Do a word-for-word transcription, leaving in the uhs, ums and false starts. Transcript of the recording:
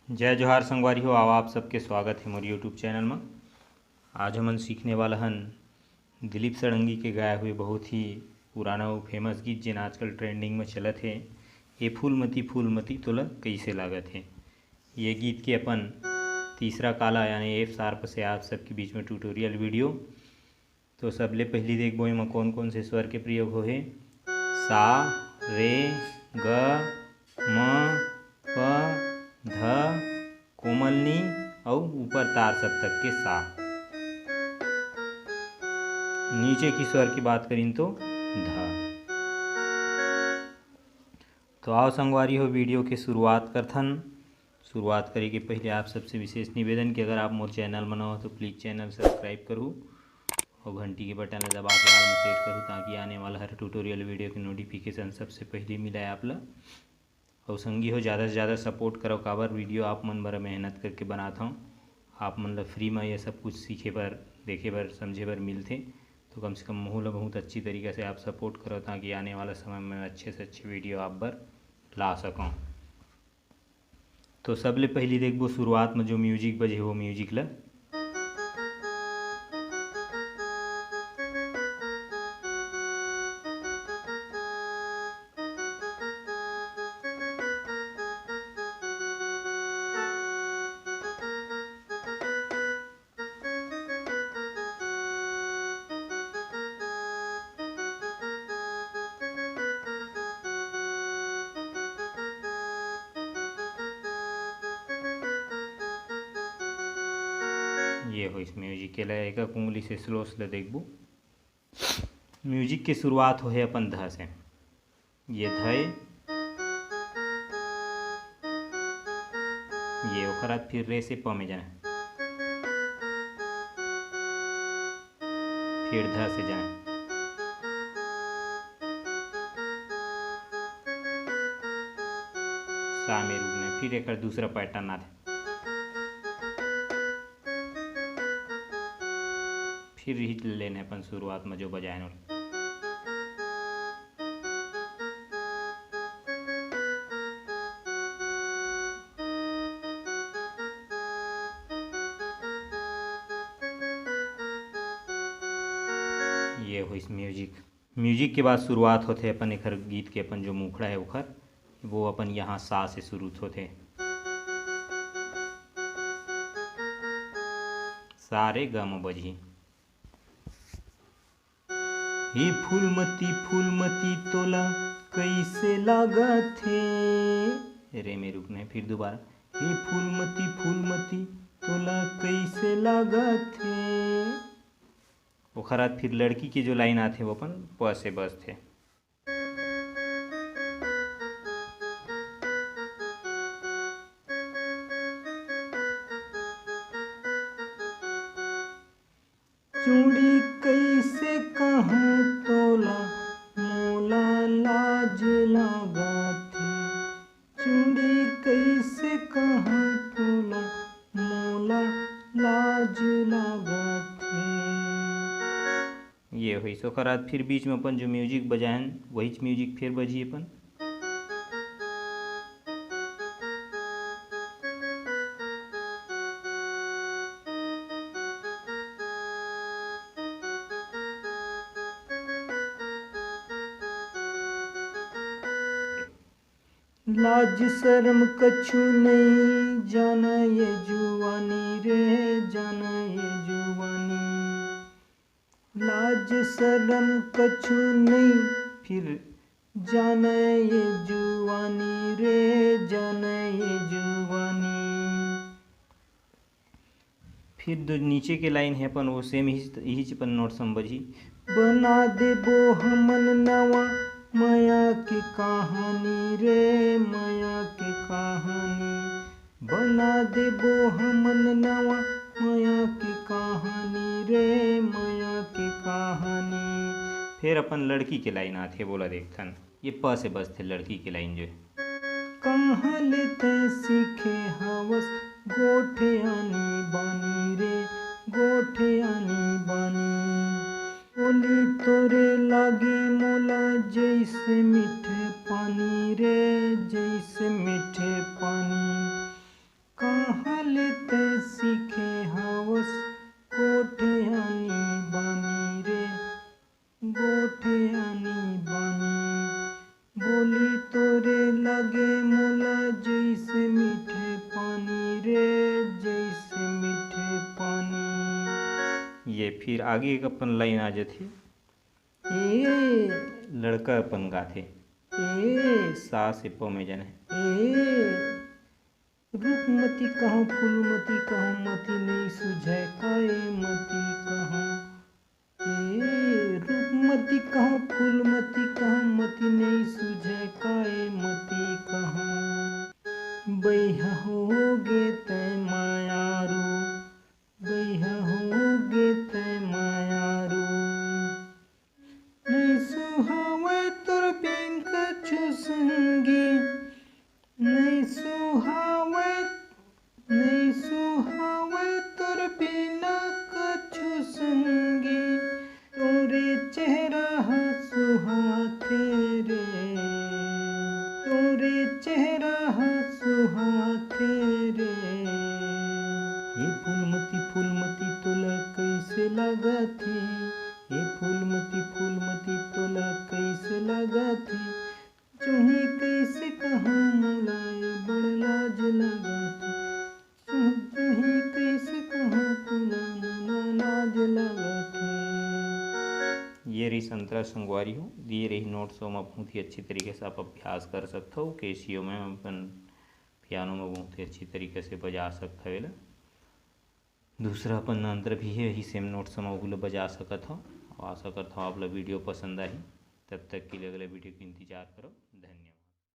जय जोहार संगवारी हो, आओ आप सबके स्वागत हे मोर YouTube चैनल म। आज हमन सीखने वाला हन दिलीप षडंगी के गाए हुए बहुत ही पुराना अउ फेमस गीत, जेन आजकल ट्रेंडिंग म चलत हे, ए फूलमती फूलमती तोला कइसे लागत हे। ये गीत के अपन तीसरा काला यानी एफ शार्प से आप सबके बीच में ट्यूटोरियल वीडियो। तो सबले पहिली देखबो एमा कोन कोन से स्वर के प्रयोग होहे। सा, रे, ग, म, प, ध, कोमल नी अउ ऊपर तार सप्तक के सा। नीचे के स्वर की बात करिन तो ध। तो आओ संगवारी हो, वीडियो के शुरुआत करथन। शुरुआत करे के पहले आप सबसे विशेष निवेदन कि अगर आप मोर चैनल म नवा हो तो प्लीज चैनल सब्सक्राइब करहू और घंटी के बटन ला दबा के ऑल में सेट करहू, ताकि आने वाला हर ट्यूटोरियल वीडियो के नोटिफिकेशन सबसे पहले मिले आप ला। और संगी हो, ज़्यादा से ज़्यादा सपोर्ट करो, काबर वीडियो आप मन बर मेहनत करके बनात हूँ। आप मन ला फ्री में ये सब कुछ सीखे बर, देखे बर, समझे बर मिलथे। तो कम से कम महू ला बहुत अच्छी तरीका से आप सपोर्ट करो, ताकि आने वाला समय में अच्छे से अच्छे वीडियो आप बर ला सकूँ। तो सबले पहली देखबो शुरुआत में जो म्यूजिक बजे, वो म्यूजिक ला। ये होइस म्यूजिक के लय, एक उंगली से स्लो स्लो देखबू। म्यूजिक के शुरुआत होहे अपन ध से, ये ध ए, ये ओकर बाद फिर रे से प में जाना, फिर ध से जाना, सा में रुकना, फिर एक दूसरा पैटर्न आथे। फिर हिट लेने अपन शुरुआत में जो बजाए नोट। ये होइस म्यूजिक। म्यूजिक के बाद शुरुआत होथे अपन एखर गीत के, अपन जो मुखड़ा है ओखर, वो अपन यहाँ सा से शुरू होथे। सा रे ग म बजही। हे फूलमती फूलमती तोला कइसे लागत हे, रे में रुकना है, फिर दोबारा, हे फूलमती फूलमती तोला कइसे लागत हे। ओखर बाद फिर लड़की के जो लाइन आथे वो अपन प से बजथे। चूड़ी कइसे कहूँ तोला, मोला लाज लागत हे। चूड़ी कइसे कहूँ तोला, मोला लाज लागत हे। ये होइस। ओकर बाद फिर बीच में अपन जो म्यूजिक बजायन, वहीच म्यूजिक फिर बजी अपन। लाज शरम कछु नइ, जाना ये जुवानी रे, जाना ये जुवानी। लाज शरम कछु नइ, फिर जाना ये जुवानी रे, जाना ये जुवानी। फिर दो नीचे के लाइन है अपन, वो सेम ही, यही अपन नोट समझी। बना देबो हमन नवा मया के कहानी रे, मया के कहानी। बना देबो हमन नवा मया के कहानी रे, मया के कहानी। फिर अपन लड़की के लाइन आथे, बोला देखथन। ये प से बजथे लड़की के लाइन जो है। कहाँ ले तैं सीखे हवस गोठियानी बानी रे, गोठियानी बानी। बोली तोरे लागे मोला जैसे मीठे पानी रे, जैसे मीठे पानी। फिर आगे एक अपन लाइन आ जाथे, ए लड़का अपन गाथे, ए सा से प में जाने, ए रूपमती कहाँ फूलमती कहाँ, मती नहीं सुझे काए मती कहाँ। ए रूपमती कहाँ फूलमती कहाँ, मती नहीं सुझे काए मती कहाँ। बइहा हो गे तै मायारू, बइहा हो गे तै मायारू। नहीं सुहावै तोर बिन कछु संगी, नहीं सुहावै, नहीं सुहावै तोर बिना कछु संगी। तोरे चेहरा ह सुहाथे रे, तोरे चेहरा ह सुहाथे रे। हे फूलमती, फूलमती तोला कैसे लागथे? हे फूलमती, फूलमती तोला कैसे लागथे? चुही कैसे कहाँ मोला ए बड़ लाज लागथे। चुही कैसे कहाँ तोला मोला लाज लागथे। ये रही संतरा संगवारी हो, ये रही नोट्स, ओमा बहुत ही अच्छी तरीके से आप अभ्यास कर सकथो। केसियो में अपन पियानो में बहुत ही अच्छी तरीके से बजा सकथो एला। दूसरा अपन अंतर भी है, यही सेम नोट्स में ओहू ला बजा सकत हो। आशा करत हो आप ला वीडियो पसंद आही। तब तक के लिए अगले वीडियो के इंतजार करो। धन्यवाद।